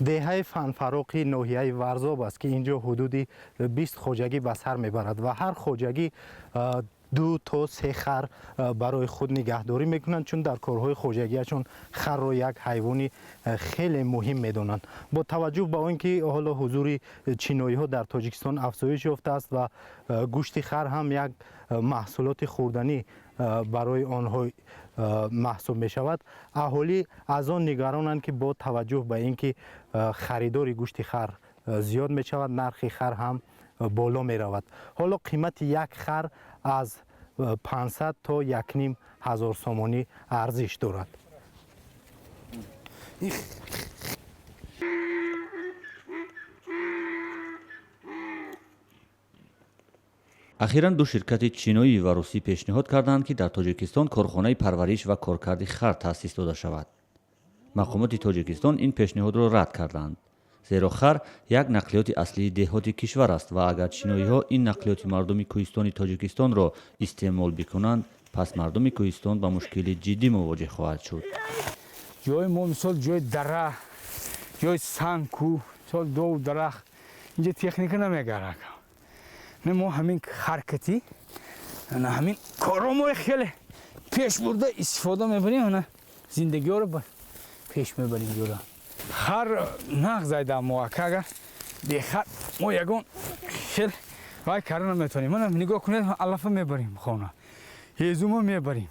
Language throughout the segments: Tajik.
Деҳаи Фанфароқи ноҳияи Варзоб аст, ки ин ҷо ҳудуди 20 хоҷагӣ ба сар мебарад ва ҳар хоҷагӣ 2 то 3 хар барои худ нигаҳдорӣ мекунанд, чун дар корҳои хоҷагиашон харро як ҳайвони хеле муҳим медонанд. Бо таваҷҷӯҳ ба он ки ҳоло ҳузури чиноиҳо дар Тоҷикистон афзоиш ёфтааст ва гӯшти хар ҳам як маҳсулоти хӯрданӣ барои онҳо маҳсуб мешавад, аҳолӣ аз он нигаронанд, ки бо таваҷҷӯҳ ба ин ки харидори гӯшти хар зиёд мешавад, нархи хар ҳам боло меравад. Ҳоло қимати як хар аз 500 то 1500 сомонӣ арзиш дорад. Ахиран ду ширкати чиноӣ ва русӣ пешниҳод карданд, ки дар Тоҷикистон корхонаи парвариш ва коркарди хар таъсис дода шавад. Мақомоти Тоҷикистон ин пешниҳодро рад карданд, зеро хар як нақлиёти аслии деҳоти кишвар аст ва агар чиноиҳо ин нақлиёти мардуми кӯҳистони Тоҷикистонро истеъмол бикунанд, пас мардуми кӯҳистон ба мушкили ҷиддӣ мувоҷеҳ хоҳад шуд. Ҷои мо, мисол, ҷои дара, ҷои санг, кӯҳ, мисол, дову дарахт, инҷа техника намегарад. Не, мо ҳамин ҳаракати, ана ҳамин корро мо хеле пеш бурда истифода мебарем, ана зиндагиҳоро пеш мебарем. Ҷура хар нағз айда мо, ака, агар бехар мо ягон хел вай карда наметавонем. Мана нигоҳ кунед, алафа мебарем хона, ҳезумо мебарем.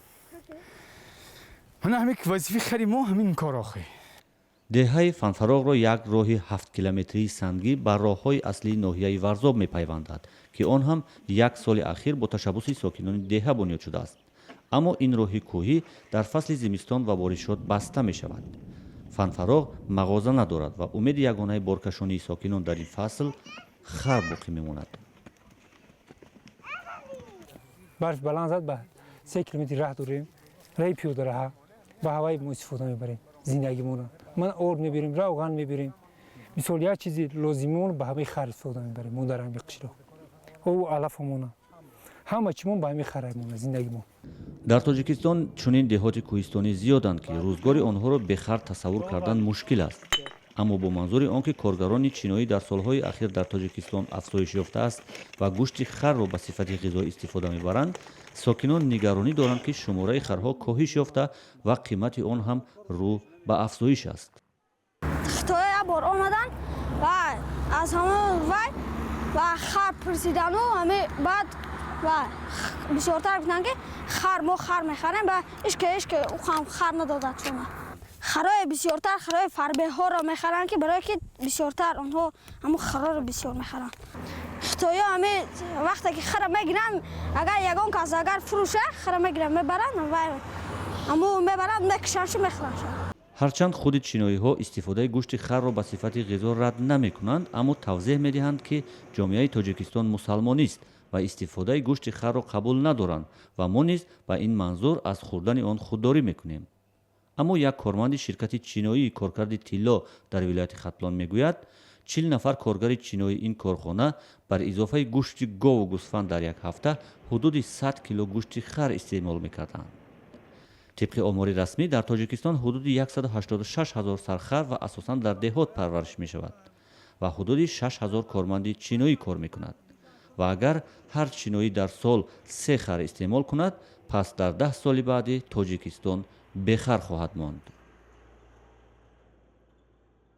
Мана ҳамин вазифаи хари мо ҳамин кор охи. Деҳаи Фанфароғро як роҳи 7-километрии сангӣ ба роҳҳои аслии ноҳияи Варзоб мепайвандад, ки он ҳам як соли ахир бо ташаббуси сокинони деҳа бунёд шудааст. Аммо ин роҳи кӯҳӣ дар фасли зимистон ва боришот баста мешавад. Фанфароғ мағоза надорад ва умеди ягонаи боркашонии сокинон дар ин фасл хар боқӣ мемонад. Барф баланд зад, ба 3 километри раҳ дорем, раҳи пиёдараҳа ба ҳаваи мо истифода мебарем. Зиндагимона ман орд мебирем, равған мебирем, мисол, як чизи лозимимон ба ҳамаи хар истифода мебарем. Мо дар ҳами қишлоқ ову алафамона, ҳама чимон ба ҳамин хараймона зиндагимон. Дар Тоҷикистон чунин деҳоти кӯҳистонӣ зиёданд, ки рӯзгори онҳоро бехар тасаввур кардан мушкил аст. Аммо бо манзури он ки коргарони чиноӣ дар солҳои ахир дар Тоҷикистон афзоиш ёфтааст ва гӯшти харро ба сифати ғизо истифода мебаранд, сокинон нигаронӣ доранд, ки шумораи харҳо коҳиш ёфта ва қимати он ҳам рӯ ба афзоиш аст. Хитоя як бор омаданд ва аз ҳамон вай ва хар пурсидану ҳами баъд ва бисёртар гуфтанд, ки хар мо хар мехарем, ба ишке ишке ӯ хар надодад. Шума харои бисёртар харои фарбеҳоро мехаранд, ки барое ки бисёртар онҳо ҳамун хароро бисёр мехаранд. Хитоё ҳами вақте ки хара мегиранд, агар ягон кас агар фурӯша, хара мегиранд, мебаранд ва ҳамун мебаранд, мекушандшу, мехӯранд. Ҳарчанд худи чиноиҳо истифодаи гӯшти харро ба сифати ғизо рад намекунанд, аммо тавзеҳ медиҳанд, ки ҷомеаи Тоҷикистон мусалмонист ва истифодаи гӯшти харро қабул надоранд ва мо низ ба ин манзур аз хӯрдани он худдорӣ мекунем. Аммо як корманди ширкати чиноии коркарди тилло дар вилояти Хатлон мегӯяд, 40 нафар коргари чиноии ин корхона бар изофаи гӯшти гову гӯсфанд дар як ҳафта ҳудуди 100 кило гӯшти хар истеъмол мекарданд. Тибқи омори расмӣ, дар Тоҷикистон ҳудуди 186 ҳазор сархар ва асосан дар деҳот парвариш мешавад ва ҳудуди 6 ҳазор корманди чиноӣ кор мекунад. Ва агар ҳар чиноӣ дар сол се хар истеъмол кунад, пас дар 10 соли баъдӣ Тоҷикистон бехар хоҳад монд.